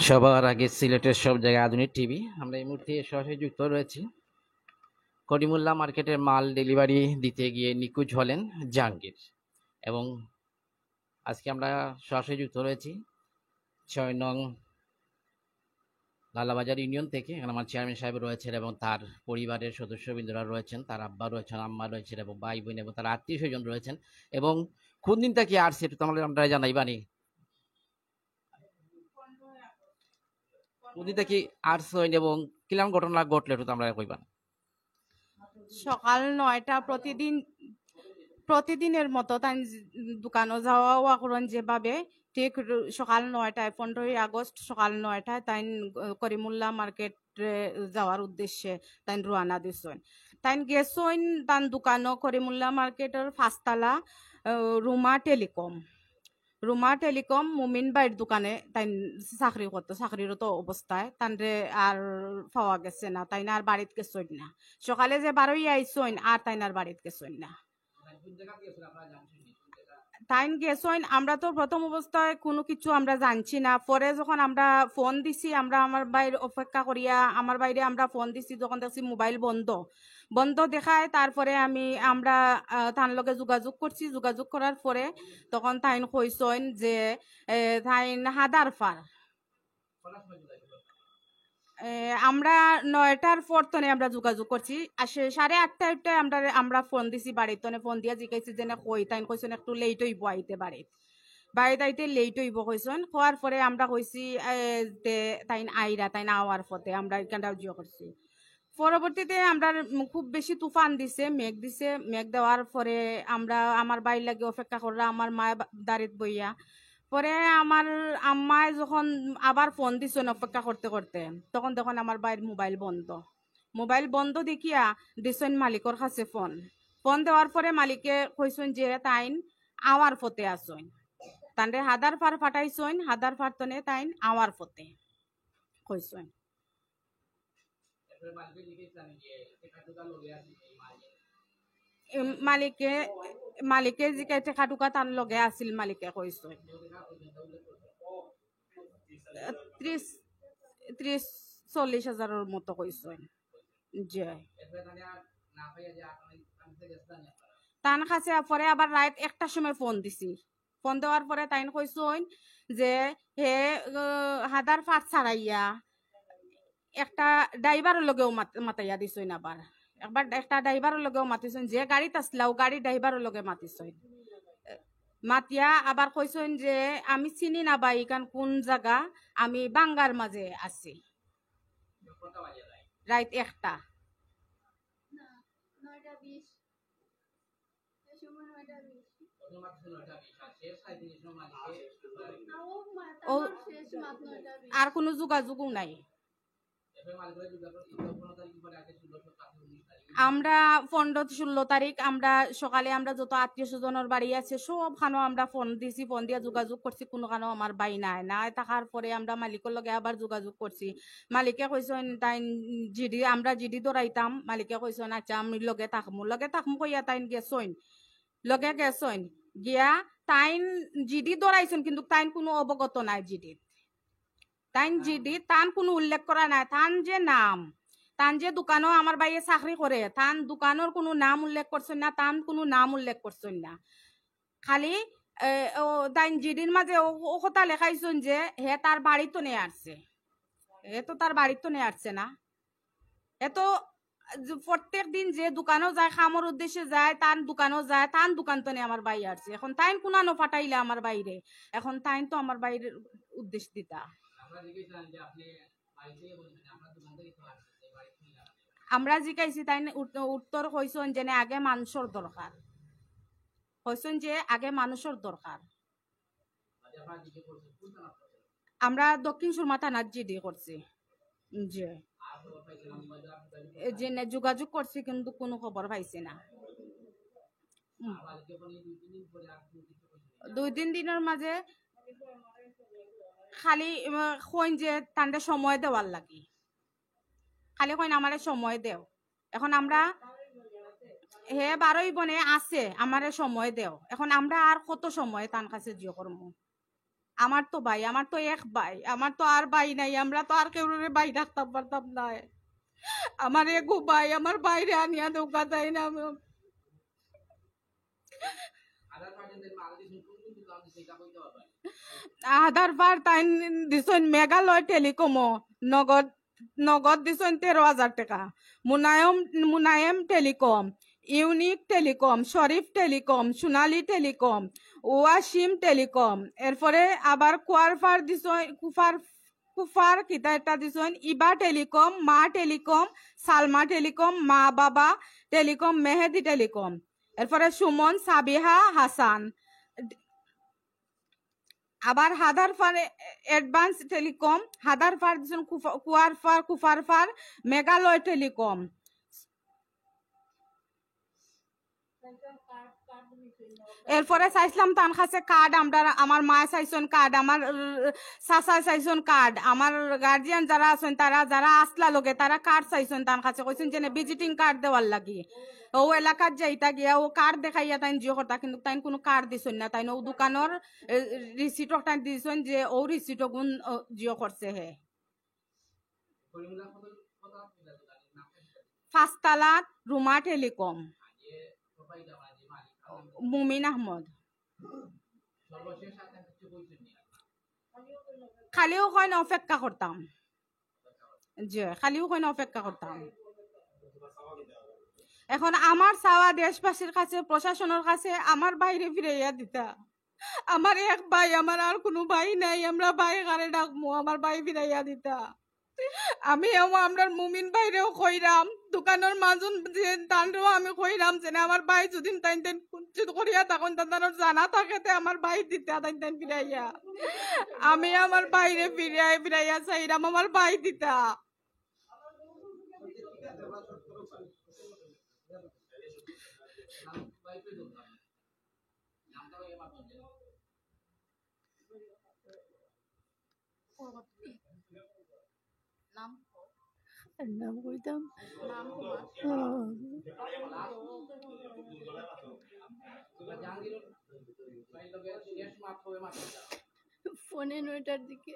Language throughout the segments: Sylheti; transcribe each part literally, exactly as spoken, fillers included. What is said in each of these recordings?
সবার আগে সিলেটের সব জায়গায় আধুনিক টিভি। আমরা এই মুহূর্তে সরাসরি যুক্ত রয়েছি করিমুল্লাহ মার্কেটের মাল ডেলিভারি দিতে গিয়ে নিখোঁজ হলেন জাহাঙ্গীর, এবং আজকে আমরা সরাসরি যুক্ত রয়েছি ছয় নং লালাবাজার ইউনিয়ন থেকে। এখানে আমার চেয়ারম্যান সাহেব রয়েছেন এবং তার পরিবারের সদস্যবৃন্দরা রয়েছেন, তার আব্বা রয়েছেন, আম্মা রয়েছেন এবং ভাই বোন এবং তার আত্মীয় স্বজন রয়েছেন। এবং কোন দিন থেকে আসছে একটু তাহলে আমরা জানাইবানি, কোন দিন থেকে আসছেন এবং কিলান ঘটনা ঘটলে একটু আমরা কইবা। সকাল নয়টা, প্রতিদিন প্রতিদিনের মতো তাই দোকানো যাওয়া ওয়া করেন যেভাবে, ঠিক সকাল নয়টায়, পনেরোই আগস্ট সকাল নয়টায় তাই করিমুল্লাহ মার্কেট যাওয়ার উদ্দেশ্যে তাই রওয়ানা দিছইন। তাই গেছইন তান দোকানো করিমুল্লাহ মার্কেটের পাঁচতলা, আহ, রুমা টেলিকম। রুমা টেলিকম মুমিন ভাইর দোকানে তাই চাকরি করতো, চাকরিরত অবস্থায়। তানরে আর পাওয়া গেছে না, তাই না আর বাড়িত গেছইন না। সকালে যে বারোই আইছইন, আর তাই না আর বাড়িত গেছইন না। তাইন গেছইন, আমরা তো প্রথম অবস্থায় কোনো কিছু আমরা জানছি না। পরে যখন আমরা ফোন দিছি, আমরা আমার ভাইর অপেক্ষা করিয়া আমার ভাইরে আমরা ফোন দিছি, যখন দেখছি মোবাইল বন্ধ, বন্ধ দেখায়, তারপরে আমি আমরা আহ, তান লগে যোগাযোগ করছি। যোগাযোগ করার পরে তখন তাইন কইছইন যে এ, তাইন হাদারপার। এ, আমরা নয়টার পর তনে আমরা যোগাযোগ করছি। আর সে সাড়ে আটটা, আটটায় আমরা আমরা ফোন দিছি বাড়িত তনে, ফোন দিয়া জিকাইছি যে না কই, তাইন কইছইন একটু লেট অইবো আইতে বাড়িত, বাড়িত আইতে লেট অইবো কইছইন। কওয়ার পরে আমরা কইছি এ, যে তাইন আইরা, তাইন আওয়ার পথে আমরা এখানটা জিও করছি। পরবর্তীতে আমরা খুব বেশি তুফান দিছে, মেঘ দিছে, মেঘ দেওয়ার পরে আমরা আমার ভাইর লাগি অপেক্ষা কররা, আমার মায় বা- দাঁড়িত বইয়া। পরে আমার আম্মায় যখন আবার ফোন দিছইন অপেক্ষা করতে করতে, তখন দেখইন আমার ভাইর মোবাইল বন্ধ। মোবাইল বন্ধ দেখিয়া দিছইন মালিকর কাছে ফোন। ফোন দেওয়ার পরে মালিকে কইছইন যে তাইন আওয়ার পথে আছইন, তানরে হাদারপার পাঠাইছইন, হাদারপার তনে তাইন আওয়ার পথে কইছইন। এম, মালিকে মালিকে জিকাই টেকা টুকা তান লগে আছিল, মালিকে কইছইন ত্রিশ ত্রিশ চল্লিশ হাজারর মতো কইছইন। জি। তান কাছে পরে আবার রাইত একটার সময় ফোন দিছি। ফোন দেওয়ার পরে তাইন কইছইন যে হে আহ, হাদারপার ছাড়াইয়া একটা ড্রাইভারর লগেও মাত- মাতাইয়া দিছইন। আবার একবার একটা ড্রাইভারর লগেও মাতিছইন, যে গাড়িত আসলাও গাড়ি ড্রাইভারর লগে মাতিছইন। মাতিয়া আবার কইছইন যে আমি চিনি না ভাই, ইখান কোন জাগা, আমি বাঙ্গার মাঝে আছি। রাইত একটা। ও, আর কোনো যোগাযোগও নাই। আমরা পনেরো ষোলো তারিখ আমরা সকালে আমরা যত আত্মীয় স্বজনর বাড়ি আছে সব খানো আমরা ফোন দিছি, ফোন দিয়া যোগাযোগ করছি, কোনো খানো আমার ভাই নাই। নাই থাকার পরে আমরা মালিকর লগে আবার যোগাযোগ করছি। মালিকে কইছইন তাইন জিডি, আমরা জিডি ধরাইতাম। মালিকে কইছইন আচ্ছা আমি লগে থাকমু, লগে থাকমু কইয়া তাইন গেছইন, লগে গেছইন। গিয়া তাইন জিডি ধরাইছইন, কিন্তু তাইন কোনো অবগত নাই জিডি। তাইন জিডি তান কোনো উল্লেখ করা নাই। তান যে নাম, তান যে দোকানো আমার ভাইয়ে চাকরি করে, তান দোকানর কোনো নাম উল্লেখ করছইন না, তান কোনো নাম উল্লেখ করছইন না। খালি এ, ও তাইন জিডির মাঝে ও ও কথা লেখাইছইন যে হে তার বাড়িত তনে আসছে। হে তো তার বাড়িত তনে আসছে না। হে তো যে প্রত্যেক দিন যে দোকানো যায়, কামর উদ্দেশ্যে যায়, তান দোকানো যায়, তান দোকান তনে আমার ভাই আসছে। এখন তাইন কুনানো পাঠাইলা আমার ভাইরে, এখন তাইন তো আমার ভাইর উদ্দেশ্য দিতা। আমরা জিকাইছি, তাইন উত- উত্তর কইছইন যে না, আগে মানুষর দরকার। কইছইন যে আগে মানুষর দরকার। আমরা দক্ষিণ সুরমা থানাত জিডি করছি। জি। এ, জি না, যোগাযোগ করছি কিন্তু কোনো খবর পাইছি না। হুম। দুই তিন দিনর মাঝে খালি, উম, কইন যে তানরে সময় দেওয়ার লাগি, খালি কইন আমারে সময় দেও। এখন আমরা, হে বারোই বনে আছে, আমারে সময় দেও। এখন আমরা আর কত সময় তান কাছে জিও করমু? আমার তো ভাই, আমার তো এক ভাই, আমার তো আর ভাই নাই, আমরা তো আর কেউরে ভাই রাখতাম পারতাম না। আমার এগু ভাই, আমার ভাইরে আনিয়া দেউক্কা তাইন। আমি আধার কার্ড তাইন দিছইন মেঘালয় টেলিকমো, নগদ, নগদ দিছইন তেরো হাজার টেকা। মুনায়ম, মুনায়েম টেলিকম, ইউনিক টেলিকম, শরীফ টেলিকম, সোনালী টেলিকম, ওয়াসিম টেলিকম, এরপরে আবার কুয়ারফার দিছইন, কুফার, কুফার কিতা একটা দিছইন, ইবা টেলিকম, মা টেলিকম, সালমা টেলিকম, মা বাবা টেলিকম, মেহেদি টেলিকম, এরপরে সুমন, সাবিহা, হাসান। আবার হাদারফার এ-, অ্যাডভান্স টেলিকম, হাদারফার দিছইন কুফা-, কুয়ারফার, কুফারফার, মেঘালয় টেলিকম। এরপরে চাইছিলাম তান কাছে কার্ড, আমরা, আমার মায়ে চাইছইন কার্ড, আমার, আহ, চাচায় চাইছইন কার্ড, আমার গার্জিয়ান যারা আছইন, তারা যারা আসলা লগে, তারা কার্ড চাইছইন তান কাছে, কইছইন যে ভিজিটিং কার্ড দেওয়ার লাগি। ও এলাকাত যাইতা গিয়া ও কার্ড দেখাইয়া তাইন জিও করতা, কিন্তু তাইন কুনু কার্ড দিছইন না, তাইন ও দোকানর, এ, রিসিটও তাইন দিছইন যে ও রিসিটও গুন, ও, জিও করছে হে। পাঁচতলাত রুমা টেলিকম, মুমিন আহমদ। খালিও কইন অপেক্ষা করতাম। জি, খালিও কইন অপেক্ষা করতাম। এখন আমার চাওয়া দেশবাসীর কাছে, প্রশাসনর কাছে আমার ভাইরে ফিরাইয়া দিতা। আমার এক ভাই, আমার আর কুনু ভাই নাই, আমরা ভাই কারে ডাকমু, আমার ভাই ফিরাইয়া দিতা। আমি এও আমরার মুমিন ভাইরেও কইরাম, দোকানর মাজন যে তানরেও আমি কইরাম যে না, আমার ভাই যদি তাইন তাইন কুঞ্চিত করিয়া থাকইন, তান তানর জানা থাকে তে আমার ভাই দিতা তাইন তাইন ফিরাইয়া। আমি আমার ভাইরে ফিরাই, ফিরাইয়া চাইরাম, আমার ভাই দিতা। নাম? নাম কইতাম। নাম কুমার। ও। পৌনে নয়টার দিকে।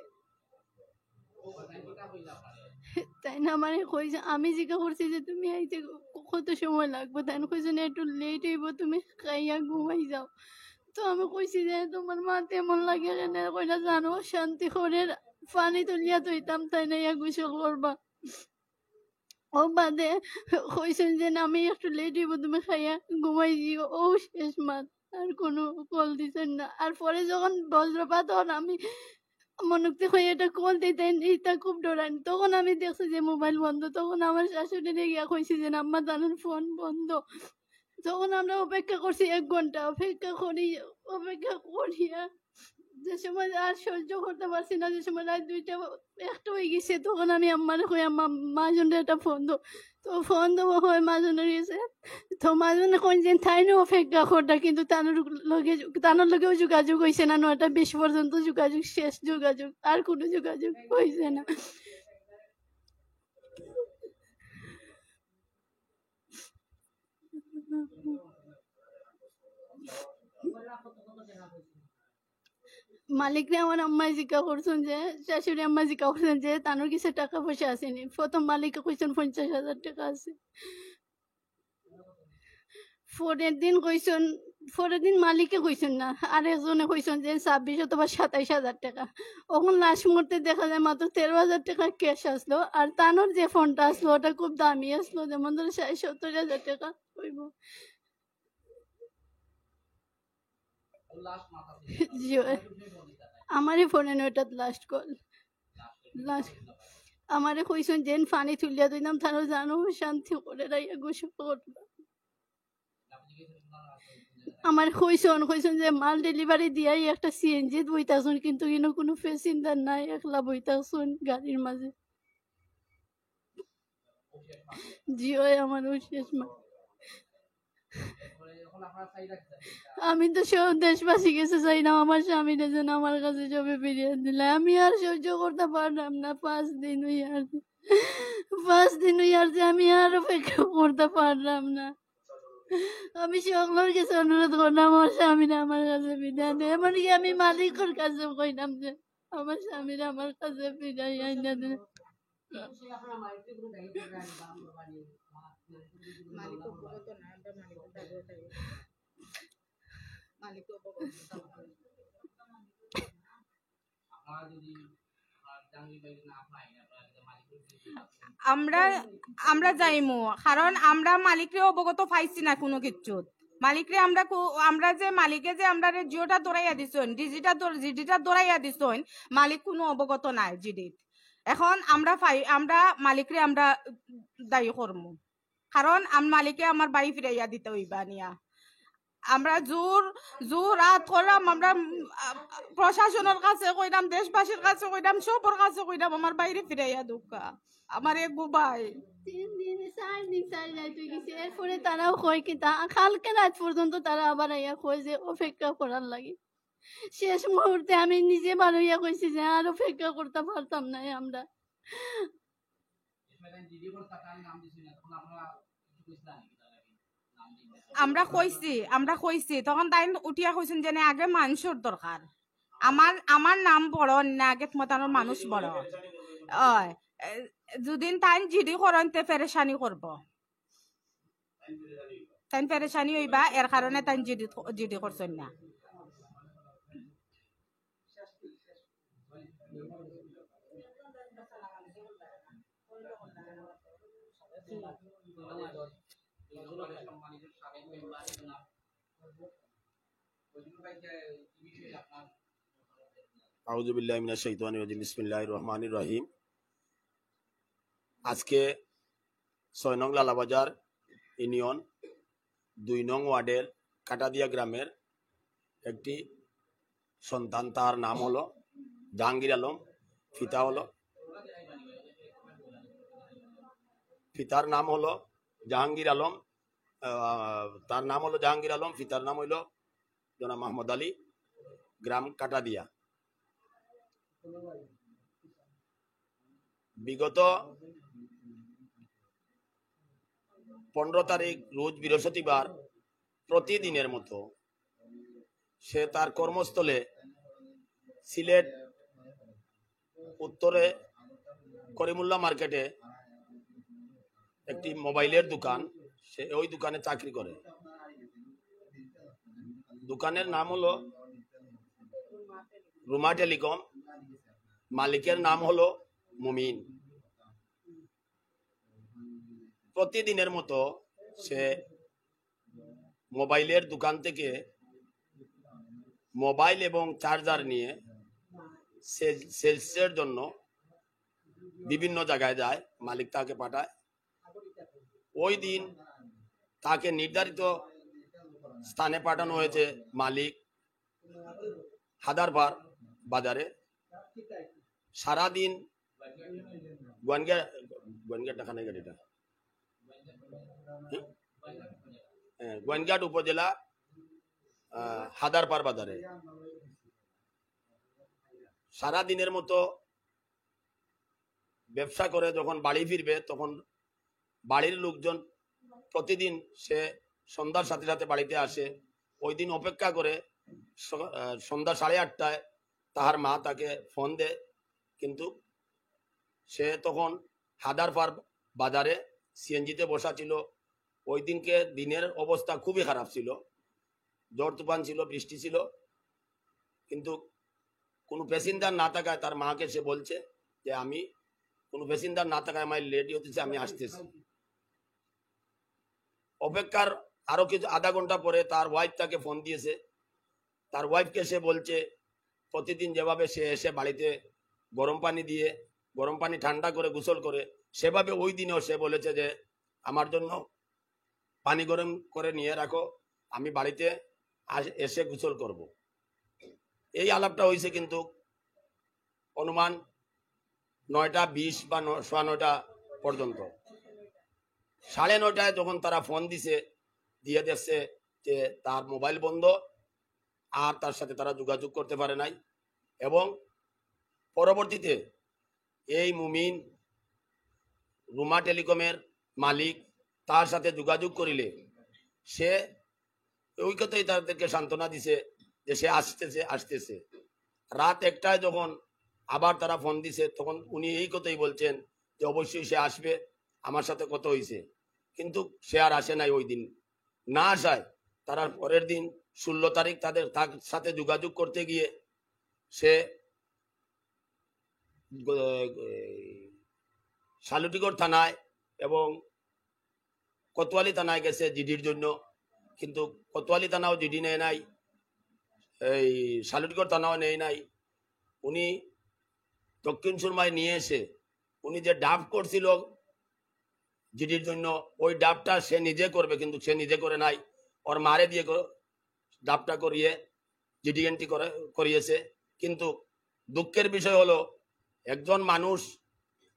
তাইন আমারে কইছইন, আমি জিকা করছি যে তুমি আইতে ক-, কত সময় লাগবো? তাইন কইছইন একটু লেট অইবো, তুমি খাইয়া ঘুমাই যাও। তো আমি কইছি যে তোমার মাতে এমন লাগে কেনে, কইলা জানো শান্তি করে পানি তুলিয়া থইতাম, তাইন আইয়া গোসল করবা। ও বাদে কইছইন যে না, আমি একটু লেট অইবো, তুমি খাইয়া ঘুমাই দিও। ও শেষ মাত, আর কুনু কল দিছইন না। আর পরে যখন বজ্রপাত অর, আমি মনক্তে কই এটা কল দিতেন, এটা খুব ডরান। তখন আমি দেখছি যে মোবাইল বন্ধ, তখন আমার শাশুড়িরে গিয়া কইছি যে আম্মা তানর ফোন বন্ধ। তখন আমরা অপেক্ষা করছি এক ঘন্টা, অপেক্ষা করি, অপেক্ষা করিয়া যে সময় আর সহ্য করতে পারছি না, যে সময় রাত দুইটা একটা অই গেছে, তখন আমি আম্মারে কই, "আম্মা, মাজনরে একটা ফোন দাও।" তো ফোন দেওয়া হয় মাজনর গেছে। তো মাজনে কইন যে তাইনও অপেক্ষা করতা, কিন্তু তানর লগে, তানর লগেও যোগাযোগ অইছে না, নয়টা বিশ পর্যন্ত যোগাযোগ শেষ, যোগাযোগ আর কুনু যোগাযোগ অইছে না। মালিকরে আমার আম্মায় জিকা করছইন যে, শাশুড়ি আম্মায় জিকা করছইন যে তানর গেছে টাকা পয়সা আছে নি। প্রথম মালিকে কইছইন পঞ্চাশ হাজার টাকা আছে। পরের দিন কইছইন, পরের দিন মালিকে কইছইন না, আরেকজনে কইছইন যে ছাব্বিশ অথবা সাতাইশ হাজার টাকা। অখন লাস্ট মুহূর্তে দেখা যায় মাত্র তেরো হাজার টাকা ক্যাশ আসলো, আর তানর যে ফোনটা আসলো ওটা খুব দামি আসলো, যেমন ধরো ষাট সত্তর হাজার টাকা অইবো। জি, ওই আমারে ফোনে নয়টাত লাস্ট কল। লাস্ট আমারে কইছইন যেন পানি তুলিয়া দিলাম, তানর জানো শান্তি করে রাইয়া গোসল করবা। আমার কইছইন, কইছইন যে মাল ডেলিভারি দিয়াই একটা সিএনজি বইতা আছইন, কিন্তু ইনো কুনু প্যাসেঞ্জার নাই, একলা বইতা আছইন গাড়ির মাঝে। জি, ওই আমার ওই শেষ মা। আমি তো সব দেশবাসী গেছে চাইলাম, আমার স্বামীরে যেন আমার কাছে সবে ফিরিয়ে দিলে। আমি আর সহ্য করতে পারলাম না, পাঁচ দিন অই আর, পাঁচ দিন অই আর যে আমি আর অপেক্ষা করতে পারলাম না। আমি সকলর কাছে অনুরোধ করলাম, আমার স্বামীরা আমার কাছে ফিরাইয়া দেন। এমনকি আমি মালিকর কাছে কইলাম যে আমার স্বামীরা আমার কাছে ফিরাইয়া আইনা দেন। মালিক অবগত না, আমরা মালিকের কাছে যাই। মালিক অবগত। আমরা আমরা যাইমু, কারণ আমরা মালিকরে অবগত পাইছি না কোনো কিচ্ছুত। মালিকরে আমরা কো-, আমরা যে মালিকে যে আমরারে জিওটা ধরাইয়া দিছইন, ডিজিটা ধর-, জিডিটা ধরাইয়া দিছইন, মালিক কোনো অবগত নাই জিডিত। এখন আমরা ফাই-, আমরা মালিকরে আমরা দায়ী করমু, কারণ আম-, মালিকে আমার বাড়ি ফিরাইয়া দিতা অইবা নিয়া। আমরা জোর, জোর আত করলাম, আমরা, উম, আ, আ, প্রশাসনর কাছে কইলাম, দেশবাসীর কাছে কইলাম, সবর কাছে কইলাম, আমার বাইরে ফিরাইয়া দেউক্কা। আমার এক বুবাই। তিন দিন, চার দিন, চার রাইত অই গেছে। এরপরে তারাও কয় কিতা, কালকে রাইত পর্যন্ত তারা আবার আইয়া কয় যে অপেক্ষা করার লাগি। শেষ মুহূর্তে আমি নিজে বারইয়া কইছি যে আর অপেক্ষা করতাম পারতাম না আমরা। আমরা কইছি, আমরা কইছি, তখন তাইন উঠিয়া কইছইন যে না, আগে মানষর দরকার। আমার, আমার নাম বড় না, আগে মতানোর মানুষ বড়। অয়, এ, যুদিন তাইন জিডি করইন তে পেরেশানি করব। তাইন পেরেশানি অইবা, এর কারণে তাইন জিডি, জিডি করছইন না। আউযু বিল্লাহি মিনাশ শাইতানির রাজিম। বিসমিল্লাহির রহমানির রহিম। আজকে ছয় নং লালাবাজার ইউনিয়ন দুই নং ওয়ার্ডের কাটাদিয়া গ্রামের একটি সন্তান, তার নাম হলো জাহাঙ্গীর আলম, পিতা হলো, পিতার নাম হলো জাহাঙ্গীর আলম, আহ, তার নাম হলো জাহাঙ্গীর আলম, পিতার নাম হইল জনাব মাহমুদ আলী, গ্রাম কাটাদিয়া। বিগত পনেরো তারিখ রোজ বৃহস্পতিবার প্রতিদিনের মতো সে তার কর্মস্থলে সিলেট উত্তরে করিমুল্লাহ মার্কেটে একটি মোবাইলের দোকান, সে ওই দোকানে চাকরি করে। দোকানের নাম হলো রুমা টেলিকম, মালিকের নাম হলো মুমিন। প্রতিদিনের মতো সে মোবাইলের দোকান থেকে মোবাইল এবং চার্জার নিয়ে সেল-, সেলসের জন্য বিভিন্ন জায়গায় যায়, মালিক তাকে পাঠায়। ওই দিন তাকে নির্ধারিত স্থানে পাঠানো হয়েছে মালিক হাদারপার বাজারে। সারাদিন গোয়াইনঘাট, গোয়াইনঘাট ঢাকা নাই গাড়িটা, হ্যাঁ, গোয়াইনঘাট উপজেলা, আহ, হাদারপার বাজারে সারা দিনের মতো ব্যবসা করে যখন বাড়ি ফিরবে, তখন বাড়ির লোকজন প্রতিদিন সে সন্ধ্যার সাথে সাথে বাড়িতে আসে। ওই দিন অপেক্ষা করে স-, আহ, সন্ধ্যা সাড়ে আটটায় তাহার মা তাকে ফোন দেয়, কিন্তু সে তখন হাদারপার বাজারে সিএনজিতে বসা ছিল। ওই দিনকে দিনের অবস্থা খুবই খারাপ ছিল, ঝড় তুফান ছিল, বৃষ্টি ছিল, কিন্তু কোনো প্যাসেঞ্জার না থাকায় তার মাকে সে বলছে যে, "আমি কোনো প্যাসেঞ্জার না থাকায় আমার লেট হতেছে, আমি আসতেছি।" অপেক্ষার আরো কিছু আধা ঘন্টা পরে তার ওয়াইফ তাকে ফোন দিয়েছে। তার ওয়াইফকে সে বলছে, প্রতিদিন যেভাবে সে এসে বাড়িতে গরম পানি দিয়ে, গরম পানি ঠান্ডা করে গোসল করে, সেভাবে ওই দিনেও সে বলেছে যে, "আমার জন্য পানি গরম করে নিয়ে রাখো, আমি বাড়িতে আস-, এসে গোসল করব।" এই আলাপটা হয়েছে কিন্তু অনুমান নয়টা বিশ বা ন-, সোয়া নয়টা পর্যন্ত। সাড়ে নয়টায় যখন তারা ফোন দিছে, দিয়ে দেখছে যে তার মোবাইল বন্ধ, আর তার সাথে তারা যোগাযোগ করতে পারে নাই। এবং পরবর্তীতে এই মুমিন রুমা টেলিকমের মালিক, তার সাথে যোগাযোগ করিলে সে ওই কথাই তাদেরকে সান্ত্বনা দিছে যে সে আসতেছে, আসতেছে। রাত একটায় যখন আবার তারা ফোন দিছে, তখন উনি এই কথাই বলছেন যে অবশ্যই সে আসবে, আমার সাথে কথা হয়েছে। কিন্তু সে আর আসে নাই ওই দিন। না আসায় তারা পরের দিন, ষোলো তারিখ, তাদের, তার সাথে যোগাযোগ করতে গিয়ে সে গ-, এই শালুটিগড় থানায় এবং কোতোয়ালি থানায় গেছে জিডির জন্য, কিন্তু কোতোয়ালি থানাও জিডি নেয় নাই, এই শালুটিগড় থানাও নেয় নাই। উনি দক্ষিণ সুরমায় নিয়ে এসে উনি যে ড্রাফট করছিল জিডির জন্য, ওই ড্রাফটটা সে নিজে করবে, কিন্তু সে নিজে করে নাই, ওর মারে দিয়ে কর-, ড্রাফটটা করিয়ে জিডি এন্ট্রি করে, করিয়েছে। কিন্তু দুঃখের বিষয় হলো, একজন মানুষ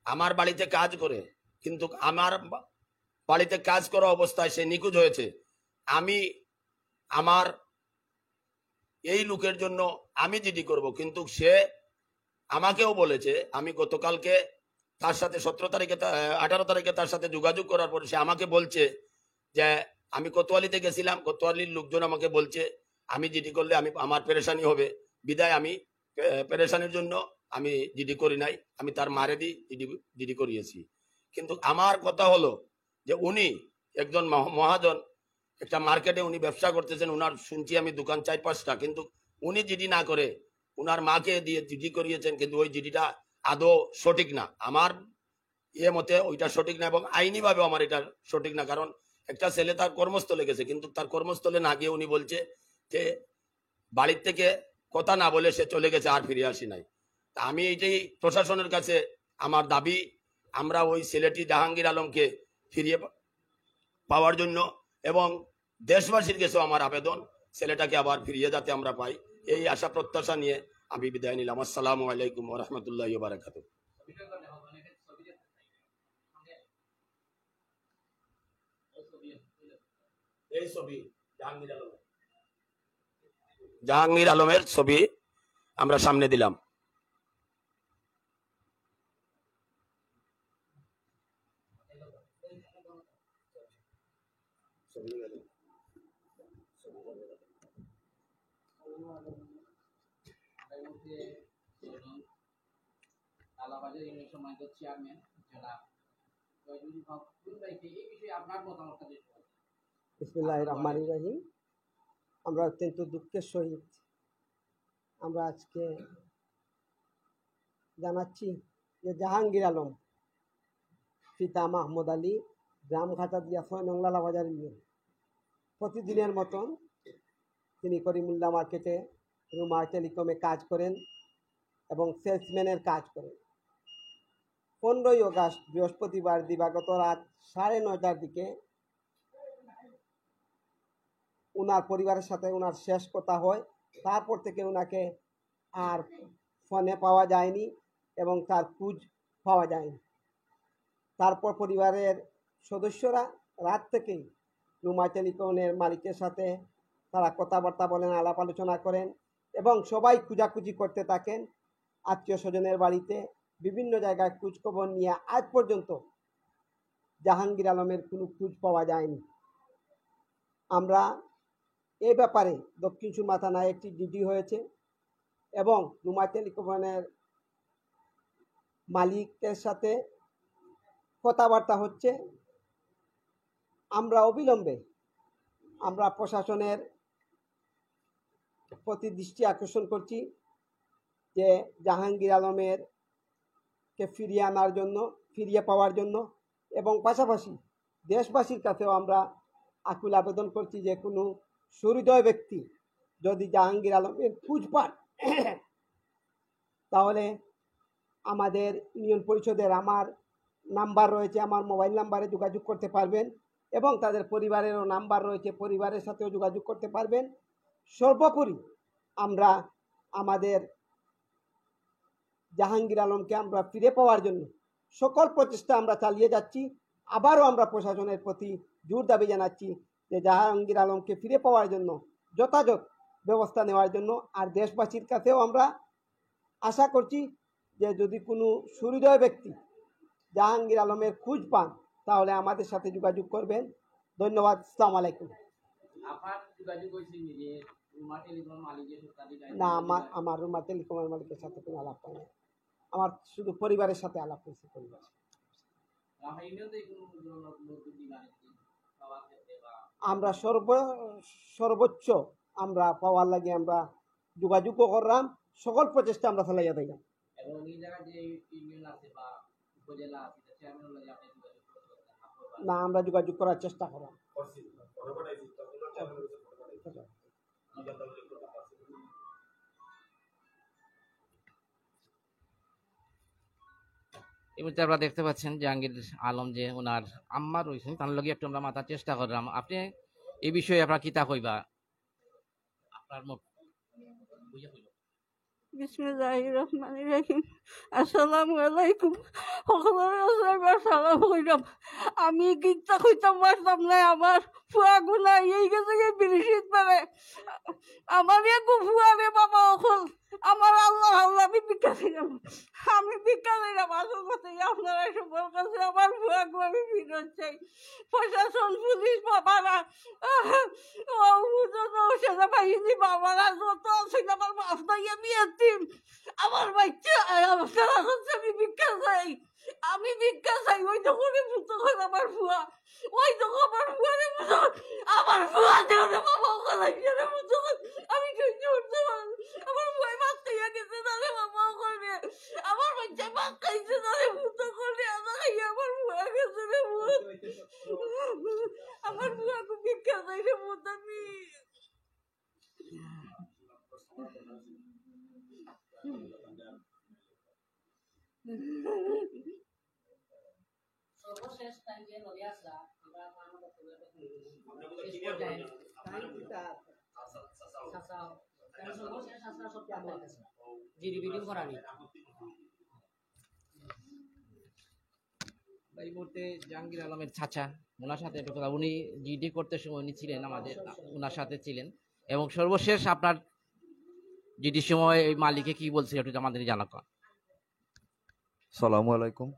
আমার বাড়িতে কাজ করে, কিন্তু আমার বা-, বাড়িতে কাজ করা অবস্থায় সে নিখোঁজ হয়েছে। আমি আমার এই লোকের জন্য আমি জিডি করব, কিন্তু সে আমাকেও বলেছে, আমি গতকালকে তার সাথে সতেরো তারিখে তা-, আঠারো তারিখে তার সাথে যোগাযোগ করার পরে সে আমাকে বলছে যে আমি কোতোয়ালিতে গেছিলাম, কোতোয়ালির লোকজন আমাকে বলছে আমি জিডি করলে আমি, আমার পেরেশানি হবে, বিদায় আমি, আহ, পেরেশানির জন্য আমি জিডি করি নাই, আমি তার মারে দি জিডি, জিডি করিয়েছি। কিন্তু আমার কথা হলো যে উনি একজন মহ-, মহাজন, একটা মার্কেটে উনি ব্যবসা করতেছেন, উনার শুনছি আমি দোকান চার পাঁচটা, কিন্তু উনি জিডি না করে উনার মাকে দিয়ে জিডি করিয়েছেন, কিন্তু ওই জিডিটা আদৌ সঠিক না। আমার ইয়ে মতে ওইটা সঠিক না এবং আইনিভাবেও আমার এটা সঠিক না, কারণ একটা ছেলে তার কর্মস্থলে গেছে, কিন্তু তার কর্মস্থলে না গিয়ে উনি বলছে যে বাড়ির থেকে কথা না বলে সে চলে গেছে, আর ফিরে আসি নাই। তা আমি এইটাই প্রশাসনের কাছে আমার দাবি, আমরা ওই ছেলেটি জাহাঙ্গীর আলমকে ফিরিয়ে পা-, পাওয়ার জন্য এবং দেশবাসীর কাছেও আমার আবেদন, ছেলেটাকে আবার ফিরিয়ে যাতে আমরা পাই, এই আশা প্রত্যাশা নিয়ে আমি বিদায় নিলাম। আসসালামু আলাইকুম ওয়া রাহমাতুল্লাহি ওয়া বারাকাতুহু। এই ছবি জাহাঙ্গীর আলমের, জাহাঙ্গীর আলমের ছবি আমরা সামনে দিলাম। কালাবাজার ইউনিয়ন সম্মানিত চেয়ারম্যান জনাব জয়দুল হক দুলাইকে এই বিষয়ে আপনার মতামতটা যদি বলেন। বিসমিল্লাহির রহমানির রহিম। আমরা অত্যন্ত দুঃখের সহিত আমরা আজকে জানাচ্ছি যে জাহাঙ্গীর আলম, পিতা মাহমুদ আলী, গ্রাম খাতাদিয়া, ছয় নং লালাবাজার ইউনিয়ন, প্রতিদিনের মতন তিনি করিমুল্লাহ মার্কেটে রুমা টেলিকমে কাজ করেন এবং সেলসম্যানের কাজ করেন। পনেরোই অগাস্ট বৃহস্পতিবার দিবাগত রাত সাড়ে নয়টার দিকে ওনার পরিবারের সাথে ওনার শেষ কথা হয়। তারপর থেকে ওনাকে আর ফোনে পাওয়া যায়নি এবং তার খোঁজ পাওয়া যায়নি। তারপর পরিবারের সদস্যরা রাত থেকেই রুমা টেলিকমের মালিকের সাথে তারা কথাবার্তা বলেন, আলাপ আলোচনা করেন এবং সবাই খোঁজাখুঁজি করতে থাকেন আত্মীয় স্বজনের বাড়িতে, বিভিন্ন জায়গায় খোঁজখবর নিয়ে আজ পর্যন্ত জাহাঙ্গীর আলমের কোনো খোঁজ পাওয়া যায়নি। আমরা এ ব্যাপারে দক্ষিণ সুরমা থানায় একটি জিডি হয়েছে এবং রুমা টেলিকমের মালিকের সাথে কথাবার্তা হচ্ছে। আমরা অবিলম্বে আমরা প্রশাসনের প্রতি দৃষ্টি আকর্ষণ করছি যে জাহাঙ্গীর আলমের কে ফিরিয়ে আনার জন্য, ফিরিয়ে পাওয়ার জন্য এবং পাশাপাশি দেশবাসীর কাছেও আমরা আকুল আবেদন করছি যে কোনো সুহৃদয় ব্যক্তি যদি জাহাঙ্গীর আলমের খোঁজ পান, তাহলে আমাদের ইউনিয়ন পরিষদের আমার নাম্বার রয়েছে, আমার মোবাইল নাম্বারে যোগাযোগ করতে পারবেন এবং তাদের পরিবারেরও নাম্বার রয়েছে, পরিবারের সাথেও যোগাযোগ করতে পারবেন। সর্বোপরি আমরা আমাদের জাহাঙ্গীর আলমকে আমরা ফিরে পাওয়ার জন্য সকল প্রচেষ্টা আমরা চালিয়ে যাচ্ছি। আবারও আমরা প্রশাসনের প্রতি জোর দাবি জানাচ্ছি যে জাহাঙ্গীর আলমকে ফিরে পাওয়ার জন্য যথাযথ ব্যবস্থা নেওয়ার জন্য। আর দেশবাসীর কাছেও আমরা আশা করছি যে যদি কোনো সুহৃদয় ব্যক্তি জাহাঙ্গীর আলমের খোঁজ পান, তাহলে আমাদের সাথে যোগাযোগ করবেন। ধন্যবাদ। আসসালামু আলাইকুম। আপনার যোগাযোগ হয়েছে নিজে রুমা টেলিকম মালিকের সাথে? না, আমার আমার রুমা টেলিকমের মালিকের সাথে কোনো আলাপ হয় না। আমার শুধু পরিবারের সাথে আলাপ হয়েছে, পরিবার। রামায়ণেও তো কোনো ধরনের মজদুরি মানে কি পাওয়ার ক্ষেত্রে বা আমরা সর্ব সর্বোচ্চ আমরা পাওয়ার লাগি আমরা যোগাযোগও করলাম, সকল প্রচেষ্টা আমরা চালাইয়া দিলাম। এবং এই জায়গায় যে ইউনিয়ন আছে বা উপজেলা আছে, এটা চেয়ারম্যান হলে আপনি যোগাযোগ করতে পারবেন। না, আমরা যোগাযোগ করার চেষ্টা করলাম। এই মুহূর্তে আপনারা দেখতে পাচ্ছেন জাহাঙ্গীর আলম যে ওনার আম্মা রয়েছেন, তার লগে একটু আমরা মাতার চেষ্টা করলাম। আপনি এই বিষয়ে আপনারা কিতা কইবা? আপনার মুখ বুঝে কইব। বিসমিল্লাহির রহমানির রহিম। আসসালামু আলাইকুম। সকলরে সালাম কইরাম। আমি কিচ্ছা কইতাম পারতাম না, আমার ফুয়া গুনা এই গেছে গিয়া বিরিশিত পারে। আমার এক ফুয়া রে বাবা অকল, আমার আল্লাহ, আল্লাহ, আমি ভিক্ষা চাইরাম। আমি ভিক্ষা চাইরাম, আসল কথা এই আপনারা সবার কাছে আমার ফুয়া গো আমি ফিরত চাই। প্রশাসন, পুলিশ বাবারা, ও হুজুর, ও সেনাবাহিনী বাবারা, যত আছেন আমার মাফ নাই, আমি এতিম। আমার বাচ্চা, আপনারা কাছে আমি ভিক্ষা চাই, আমি ভিক্ষা চাই। ওই তো করে পুতক আমার ফুয়া, ওই তো আমার ফুয়া রে পুতক, আমার ফুয়া দেও রে বাবা, ওখানে গিয়ে রে পুতক, আমি সহ্য করতে পারবো। আমার ফুয়া ভাত খাইয়া গেছে না রে বাবা, ওখানে আমার বাচ্চা ভাত খাইছে না রে পুতক, ওখানে আদা খাইয়া আমার ফুয়া গেছে রে পুতক। আমার ফুয়া খুব ভিক্ষা চাই রে পুতক, আমি সর্বশেষ টাইম যে নদী আসলা, আমরা আপনার মতো করে শেষ পর্যায়ে চাচা, তাহলে সর্বশেষ আসলা সব আপনার কাছে। জিডি বিডিং করানি। এই মুহূর্তে জাহাঙ্গীর আলমের চাচা, ওনার সাথে একটু কথা, উনি জিডি করতে সময় উনি ছিলেন আমাদের, ওনার সাথে ছিলেন। এবং সর্বশেষ আপনার জিডির সময় এই মালিকে কি বলছিল একটু আমাদের জানাবেন। সালামু আলাইকুম,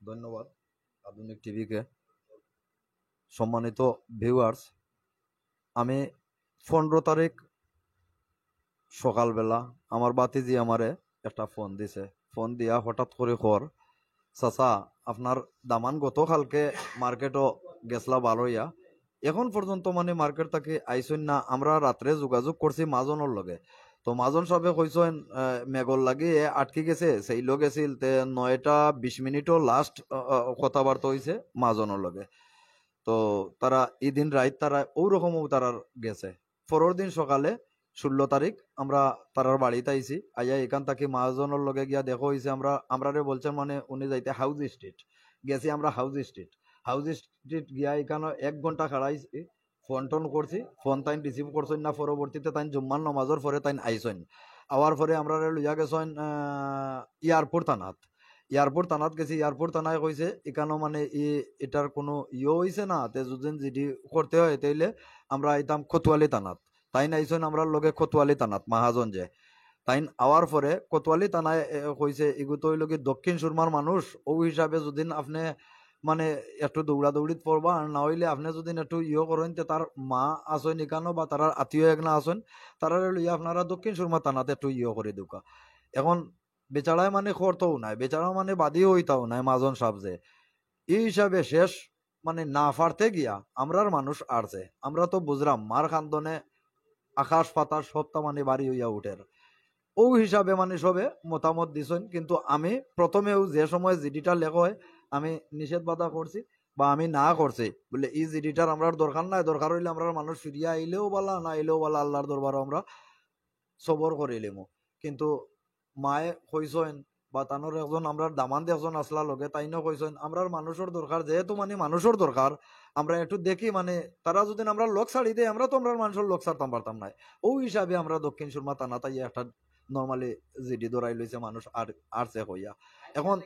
ধন্যবাদ আধুনিক টিভিকে। সম্মানিত ভিউয়ার্স, আমি পনেরো তারিখ সকালবেলা আমার ভাতিজি আমারে একটা ফোন দিছে। ফোন দিয়া হঠাৎ করে কর, "চাচা, আপনার দামান গতকালকে মার্কেটো গেছলা বার অইয়া, এখন পর্যন্ত মানে মার্কেট থাকি আইছইন না। আমরা রাত্রে যোগাযোগ করছি মাজনর লগে, তো মাজন সাবে কইছইন, আহ, মেঘর লাগি এ আটকি গেছে, সেই লগে ছিল তে নয়টা বিশ মিনিটও লাস্ট কথাবার্তা হইছে মাজনর লগে। তো তারা ই দিন রাইত তারা ওরকমও তারার গেছে। পরের দিন সকালে ষোলো তারিখ আমরা তারার বাড়িত আইছি, আইয়া এখান থাকি মাজনর লগে গিয়া দেখা হইছে। আমরা, আমরারে বলছেন মানে উনি যাইতে হাউস স্ট্রিট, গেছি আমরা হাউস স্ট্রিট। হাউস স্ট্রিট গিয়া এখানো এক ঘন্টা খাড়াইছি, ফোন টোন করছি, ফোন তাইন রিসিভ করছইন না। পরবর্তীতে তাইন জুম্মার নামাজর পরে তাইন আইছইন, আওয়ার পরে আমরারে লইয়া গেছইন, আহ, এয়ারপোর্ট থানাত। এয়ারপোর্ট থানাত গেছি, এয়ারপোর্ট থানায় কইছে এখানো মানে ই, এটার কোনো ইয়ে হইছে না, তে যদি জিডি করতে হয় তাইলে আমরা আইতাম কোতোয়ালি থানাত। তাইন আইছইন আমরার লগে কোতোয়ালি থানাত, মহাজন যে। তাইন আওয়ার পরে কোতোয়ালি থানায়, এ, কইছে, "ইগু তো হইল কি দক্ষিণ সুরমার মানুষ, ও হিসাবে যদি আপনি মানে একটু দৌড়াদৌড়িত পড়বা, আর না হইলে আপনি যদি একটু ইয়ে করেন, তে তার মা আছইন এখানো বা তারার আত্মীয় একনা আছইন, তারারে লইয়া আপনারা দক্ষিণ সুরমা থানাত একটু ইয়ে করে দেউক্কা।" এখন বেচারায় মানে করতেও নাই, বেচারা মানে বাদী হইতাও নাই, মাজন সাব যে। এই হিসাবে শেষ মানে না পারতে গিয়া আমরার মানুষ আরছে। আমরা তো বুঝরাম মার কান্দনে আকাশ পাতাল সবটা মানে বাড়ি হইয়া উঠের। ও হিসাবে মানে সবে মতামত দিছইন, কিন্তু আমি প্রথমেও যে সময় জিডিটা লেখা হয় আমি নিষেধ বাধা করছি বা আমি না করছি, বলে এই জিডিটার আমরার দরকার নাই, দরকার হইলে আমরার মানুষ ফিরিয়া আইলেও বালা, না আইলেও বালা, আল্লাহর দরবারও আমরা সবর করিলিমু। কিন্তু মায়ে কইছইন বা তানোর একজন আমরার দামান্দ একজন আসলা লগে, তাইনও কইছইন, "আমরার মানুষর দরকার, যেহেতু মানে মানুষর দরকার, আমরা একটু দেখি মানে তারা যদি আমরার লগ ছাড়ি দেয়, আমরা তো আমরার মানুষর লগ ছাড়তাম পারতাম না।" ও হিসাবে আমরা দক্ষিণ সুরমা থানাত আইয়া একটা নরমালি জিডি ধরাই লইছে মানুষ আর, আরছে কইয়া। এখন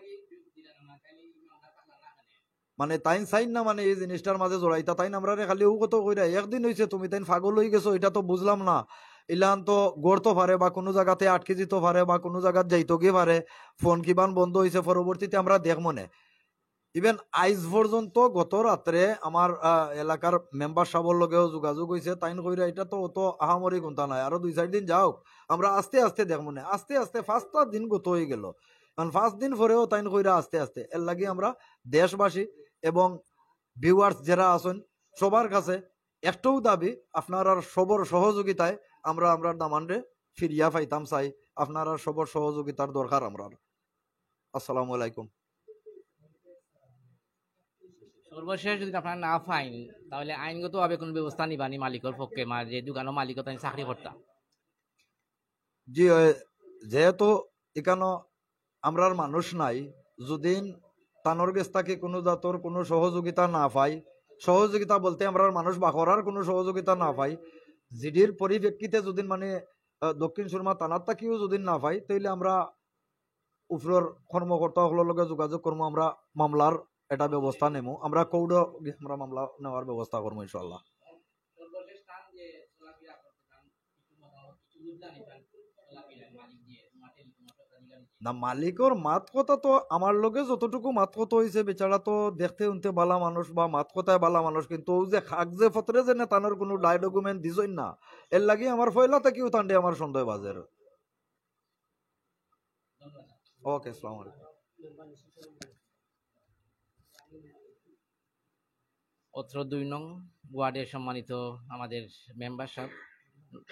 মানে তাইন চাইন না মানে এই জিনিসটার মাঝে জড়াইতা, তাইন আমরারে খালি ও কথা কইরা, "একদিন হইছে তুমি তাইন পাগল হই গেছো, এটা তো বুঝলাম না। ইলান তো গড়তো পারে বা কোনো জায়গাতে আটকে যেত পারে বা কোনো জায়গাত যাইতো গিয়ে পারে, ফোন কিবান বন্ধ হইছে, পরবর্তীতে আমরা দেখমনে।" ইভেন আইজ পর্যন্ত গত রাত্রে আমার, আহ, এলাকার মেম্বার সাবর লগেও যোগাযোগ অইছে, তাইন কইরা ইটা তো অত আহামরি কুন্তা নায়, আরো দুই চাইর দিন যাউক, আমরা আস্তে আস্তে দেখমুনে। আস্তে আস্তে পাঁচটা দিন গত অইগেলো, কারণ পাঁচ দিন পরেও তাইন কইরা আস্তে আস্তে। এরলাগি আমরা দেশবাসী এবং ভিউয়ার্স যেরা আছইন, সবার কাছে একটাউ দাবি, আপনারার সবর সহযোগিতায় আমরা আমরার দামানরে ফিরিয়া পাইতাম চাই, আপনারার সবর সহযোগিতার দরকার আমরার। আসসালামু আলাইকুম। সর্বশেষ যদি আপনারা না পাইন, তাহলে আইনগতভাবে কোনো ব্যবস্থা নিবানি মালিকর পক্ষে, মানে যে দোকানর মালিকও তাই চাকরি করতা? জি, ওই যেহেতু ইকানো আমরার মানুষ নাই, যদিন তানর গেছ থাকি কোনো জাতর কোনো সহযোগিতা না পাই, সহযোগিতা বলতে আমরার মানুষ বাখরার কোনো সহযোগিতা না পাই, জিডির পরিপ্রেক্ষিতে যদিন মানে, আহ, দক্ষিণ সুরমা থানার থাকিও যদিন না পাই, তাইলে আমরা উপরর কর্মকর্তা অকলর লগে যোগাযোগ করমু, আমরা মামলার এটা ব্যবস্থা নেমু, আমরা কোর্টও আমরা মামলা নেওয়ার ব্যবস্থা করমু ইনশাআল্লাহ। না, মালিকর মাত কথা তো আমার লগে যতটুকু মাত কথা অইছে, বেচারা তো দেখতে হুনতে বালা মানুষ বা মাত কথায় বালা মানুষ, কিন্তু অউ যে কাগজে পত্রে যেনে তানর কোনো ডকুমেন্ট দিছইন না, এরলাগি আমার পয়লা থাকিও তানরে আমার সন্দেহ বাজের। ওকে, আসসালামু আলাইকুম। অত্র দুই নং ওয়ার্ডের সম্মানিত আমাদের মেম্বার সাব,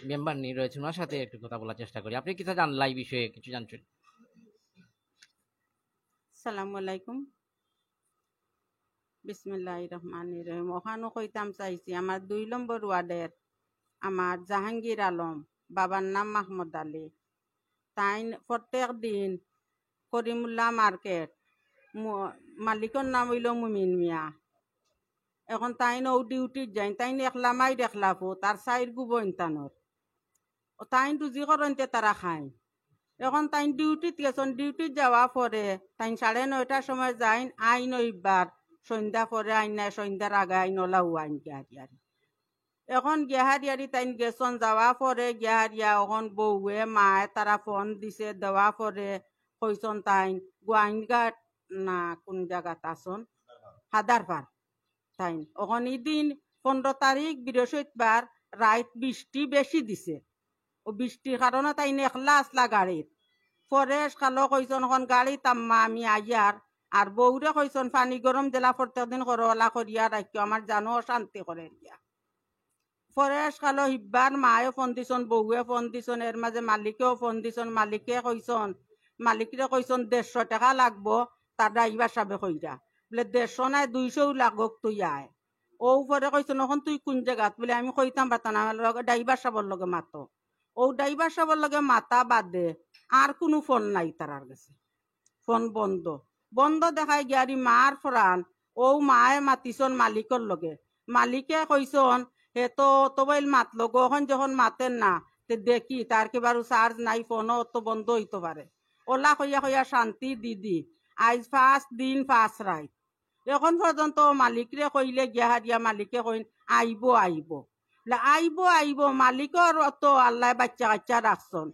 মেম্বার নি রয়েছেন, ওনার সাথে একটু কথা বলার চেষ্টা করি। আপনি কিতা জানলা এই বিষয়ে, কিছু জানছেন? সালামু আলাইকুম। বিসমিল্লাহির রহমানির রহিম। অখানও কইতাম চাইছি, আমার দুই নম্বর ওয়ার্ডের আমার জাহাঙ্গীর আলম, বাবার নাম মাহমুদ আলী, তাইন প্রত্যেক দিন করিমুল্লাহ মার্কেট, মু-, মালিকর নাম অইলো মুমিন মিয়া। এখন তাইন অউ ডিউটিত যাইন, তাইন একলা মাইর একলা পুত, আর চাইরগু বইন তানর। ও তাইন রুজি করইনতে তারা খাইন। এখন তাইন ডিউটিত গেছইন, ডিউটিত যাওয়া পরে তাইন সাড়ে নয়টার সময় যাইন, আইন অইবার সন্ধ্যা পরে আইন নায়, সন্ধ্যার আগে আইন, অলাউ আইন গিয়া হারিয়ারি। এখন গিয়া হারিয়ারি তাইন গেছইন, যাওয়া পরে গিয়া হারিয়া অখন বউয়ে মায়ে তারা ফোন দিছে, দেওয়া পরে কইছইন তাইন গোয়াইনঘাট না কোন জাগাত আছইন, হাদারপার। তাইন অখন ইদিন পনেরো তারিখ বৃহস্পতিবার রাইত বৃষ্টি বেশি দিছে, ও বৃষ্টির কারণে তাইন একলা আছলা গাড়িত। পরেশ খালো কইছইন, "অখন গাড়িত আম্মা আমি আইয়ার।" আর বউরে কইছইন, "পানি গরম যেলা প্রত্যেক দিন করো, অলা করিয়া রাখিও, আমার জানো অশান্তি করের গিয়া।" পরেশ খালো হিব্বার মায়ে ফোন দিছইন, বউয়ে ফোন দিছইন, এর মাঝে মালিকেও ফোন দিছইন। মালিকে কইছইন, মালিকরে কইছইন, "দেড়শো টেকা লাগবো।" তার ড্রাইভার সাবে কইরা, বুলে, "দেড়শো নায়, দুইশোউ লাগউক, তুই আয়।" অউ পরে কইছইন, "অখন তুই কুন জাগাত?" বুলে, "আমি কইতাম পারতাম না, আমার লগে, ড্রাইভার সাবর লগে মাতো।" অউ ড্রাইভার সাবর লগে মাতা বাদে আর কুনু ফোন নাই তারার গেছে, ফোন বন্ধ। বন্ধ দেখাই গিয়ারি মার ফরান, অউ মায়ে মাতিছইন মালিকর লগে। মালিকে কইছইন, "হে তো অত বইল মাতলো গো, অখন যখন মাতের না, তে দেখি তার কিবারু চার্জ নাই, ফোনও অত বন্ধ অইতো পারে।" অলা কইয়া কইয়া শান্তি দিদি, আইজ পাঁচ দিন পাঁচ রাইত। এখন পর্যন্ত মালিকরে কইলে গিয়া হারিয়া মালিকে কইন, "আইবো, আইবো।" বুলে, "আইবো, আইবো।" মালিকর তো আল্লায় বাচ্চা কাচ্চা রাখছইন।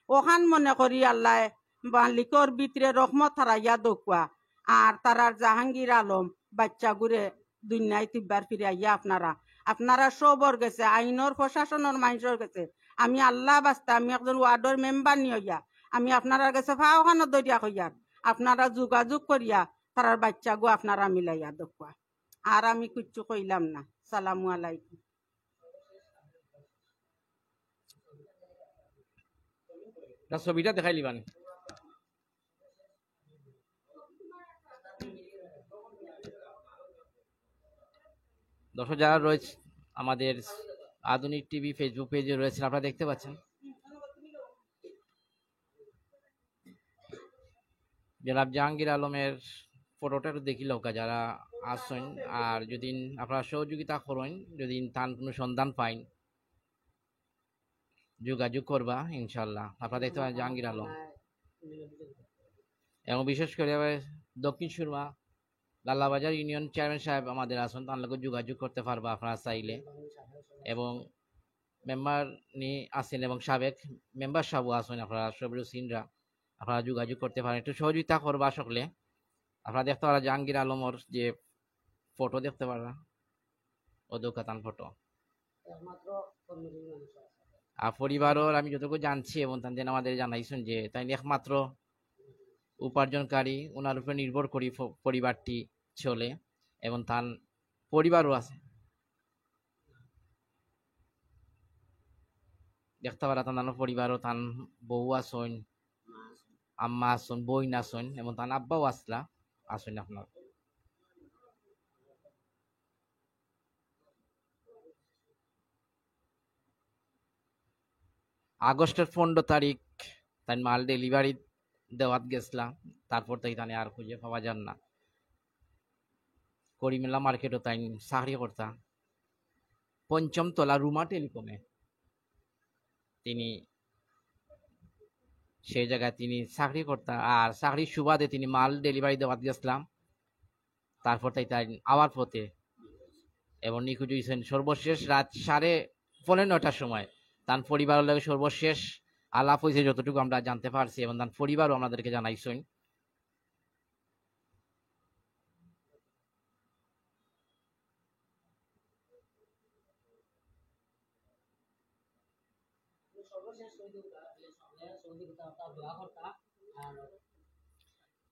অখান মনে করি আল্লায় মালিকর ভিতরে রহমত হারাইয়া দকুয়া। আর তারার জাহাঙ্গীর আলম বাচ্চাগুরে দুনিয়াত ইবার ফিরাইয়া আপনারা, আপনারা সবর গেছে, আইনর প্রশাসনর মানষর গেছে, আমি আল্লাহ বাস্তে, আমি একজন ওয়ার্ডর মেম্বার নি অইয়া, আমি আপনারার গেছে পাও খানো ধরিয়া কইয়ার, আপনারা যোগাযোগ করিয়া তারার বাচ্চাগু আপনারা মিলাইয়া দকুয়া। আর আমি কিচ্ছু কইলাম না। সালামু আলাইকুম। না, ছবিটা দেখাইলিবানি। দর্শক যারা রয়েছে আমাদের আধুনিক টিভি Facebook পেজে রয়েছেন, আপনারা দেখতে পাচ্ছেন। জনাব জাহাঙ্গীর আলমের ফটোটা একটু দেখিলাউক্কা যারা আছইন, আর যদি আপনারা সহযোগিতা করইন, যদি তান কোনো সন্ধান পাইন, যোগাযোগ করবা ইনশাআল্লাহ। আপনারা দেখতে পাচ্ছেন জাহাঙ্গীর আলম, এবং বিশেষ করে দক্ষিণ সুরমা লালাবাজার ইউনিয়ন চেয়ারম্যান সাহেব আমাদের আছইন, তার লগে যোগাযোগ করতে পারবা আপনারা চাইলে। এবং মেম্বার নি আছইন এবং সাবেক মেম্বার সাহেবও আছইন, আপনারা সবরে চিনরা, আপনারা যোগাযোগ করতে পারেন, একটু সহযোগিতা করবা সকলে। আপনারা দেখতে পারা জাহাঙ্গীর আলমর যে ফটো দেখতে পারা, ও দোকাতান ফটো। আর পরিবারর আমি যতটুকু জানছি এবং তান যেন আমাদের জানাইছইন যে তাইন একমাত্র উপার্জনকারী, ওনার উপরে নির্ভর করি ফ-, পরিবারটি চলে এবং তান পরিবারও আছে। দেখতে পারা তান পরিবারও, তান বউ আছইন, আম্মা আছইন, বইন আছইন এবং তান আব্বাও আছলা, আছইন আপনার। আগস্টর পনেরো তারিখ তাইন মাল ডেলিভারি দেওয়াত গেছলা, তারপর তাই তানে আর খুঁজে পাওয়া যার না। করিমেলা মার্কেটও তাইন চাকরি করতা, পঞ্চম তলা রুমা টেলিকমে তিনি সেই জায়গায় তিনি চাকরি করতা, আর চাকরির সুবাদে তিনি মাল ডেলিভারি দেওয়াত গেছলা। তারপর তাই তাই আওয়ার পথে এবং নিখোঁজ হইছইন সর্বশেষ রাত সাড়ে পৌনে নয়টার সময়। তান পরিবারর লগে সর্বশেষ আলাপ হইছে যতটুকু আমরা জানতে পারছি এবং তান পরিবারও আমাদেরকে জানাইছইন।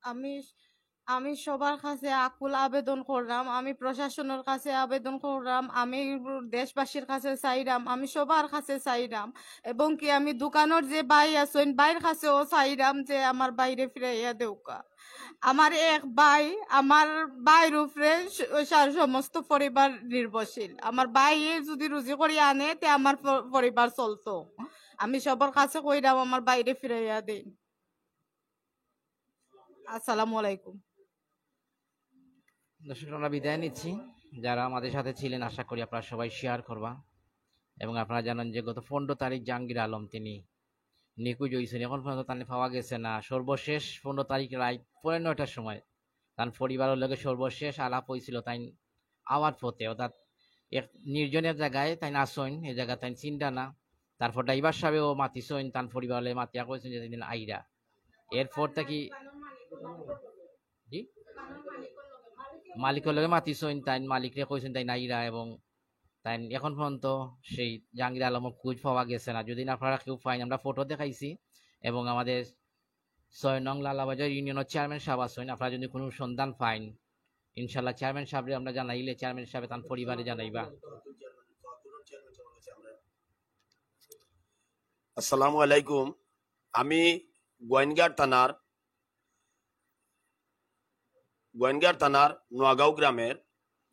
আমি আমি সবার কাছে আকুল আবেদন করলাম, আমি প্রশাসনের কাছে আবেদন করলাম, আমি দেশবাসীর কাছে চাইলাম, আমি সবার কাছে চাইলাম, এবং কি আমি দোকানের যে ভাই আছইন ভাইর কাছেও চাইলাম যে আমার ভাইরে ফিরাইয়া দেউক্কা। আমার এক ভাই, আমার ভাইর উপরে স-, সার সমস্ত পরিবার নির্ভরশীল। আমার ভাইয়ে যদি রুজি করি আনে তে আমার প-, পরিবার চলতো। আমি সবার কাছে কইলাম আমার ভাইরে ফিরাইয়া দেইন। আসসালামু আলাইকুম। দর্শক, আমরা বিদায় নিচ্ছি। যারা আমাদের সাথে ছিলেন, আশা করি আপনারা সবাই শেয়ার করবা। এবং আপনারা জানেন যে গত পনেরো তারিখ জাহাঙ্গীর আলম তিনি নিখোঁজ হইছইন, এখন পর্যন্ত তানে পাওয়া গেছে না। সর্বশেষ পনেরো তারিখ রাত পৌনে নয়টার সময় তান পরিবারর লগে সর্বশেষ আলাপ হইছিল তাইন আওয়ার পথে, অর্থাৎ এক নির্জন এক জায়গায় তাইন আছইন, এই জায়গা তাইন চিনরা না। তারপর ড্রাইভার সাহেবও মাতিছইন, তান পরিবারর লগে মাতিয়া কইছইন যে দিন আইরা। এরপর থাকি জি, মালিকর লগে মাতিছইন, তাইন মালিকরে কইছইন তাইন আইরা, এবং তাইন এখন পর্যন্ত সেই জাহাঙ্গীর আলমর খুঁজ পাওয়া গেছে না। যদি আপনারা কেউ পাইন, আমরা ফটো দেখাইছি এবং আমাদের ছয় নং লালাবাজার ইউনিয়নের চেয়ারম্যান সাহেব আছইন, আপনারা যদি কোনো সন্ধান পাইন, ইনশাল্লাহ চেয়ারম্যান সাহেবরে আমরা জানাইলে চেয়ারম্যান সাহেব তান পরিবারে জানাইবা। আসসালামু আলাইকুম। আমি গোয়াইনঘাট থানার গোয়াইনঘাট থানার নোয়াগাঁও গ্রামের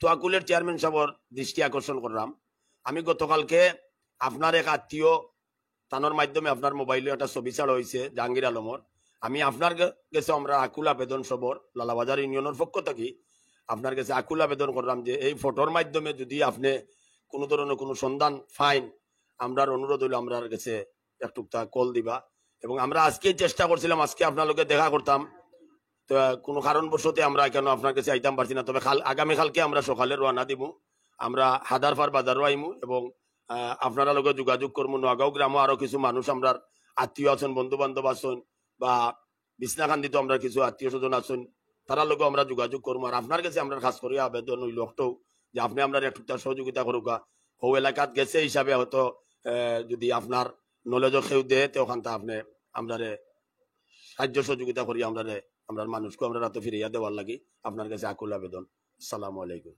তোয়াকুলের চেয়ারম্যান সাহেবর দৃষ্টি আকর্ষণ করলাম। আমি গতকালকে আপনার এক আত্মীয় তানোর মাধ্যমে আপনার মোবাইলে একটা ছবি ছাড়া হইছে জাহাঙ্গীর আলমর। আমি আপনার গে-, গেছে আমরা আকুল আবেদন সবর লালাবাজার ইউনিয়নের পক্ষ থাকি আপনার গেছে আকুল আবেদন করলাম যে এই ফটোর মাধ্যমে যদি আপনি কোনো ধরনের কোনো সন্ধান পাইন, আমরার অনুরোধ হইলো আমরার গেছে একটুকটা কল দিবা। এবং আমরা আজকেই চেষ্টা করছিলাম আজকে আপনার লগে দেখা করতাম, তো কোনো কারণবশতে আমরা কেন আপনার গেছে আইতাম পারছি না। তবে কাল, আগামীকালকে আমরা সকালে রওনা দিমু, আমরা হাদারপার বাজারও আইমু এবং আহ, আপনারা লগে যোগাযোগ করমু। নোয়াগাঁও গ্রামও আরো কিছু মানুষ আমরার আত্মীয় আছইন, বন্ধু বান্ধব আছইন বা বিছনাকান্দিত আমরার কিছু আত্মীয় স্বজন আছইন, তারার লগে আমরা যোগাযোগ করমু। আর আপনার গেছে আমরার খাস করি আবেদন হইলো অকটাউ যে আপনি আমরারে একটুকটা সহযোগিতা করুকা। হউ এলাকাত গেছে হিসাবে হয়তো, আহ, যদি আপনার নলেজও কেউ দেয় তে ওখানটা আপনি আমরারে সাহায্য সহযোগিতা করি আমরারে, আমরার মানুষকে আমরার আতো ফিরাইয়া দেওয়ার লাগি আপনার গেছে আকুল আবেদন। আসসালামু আলাইকুম।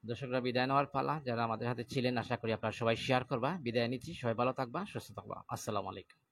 দর্শকরা, বিদায় নেওয়ার পালা। যারা আমাদের সাথে ছিলেন, আশা করি আপনারা সবাই শেয়ার করবা। বিদায় নিচ্ছি, সবাই ভালো থাকবা, সুস্থ থাকবা। আসসালামু আলাইকুম।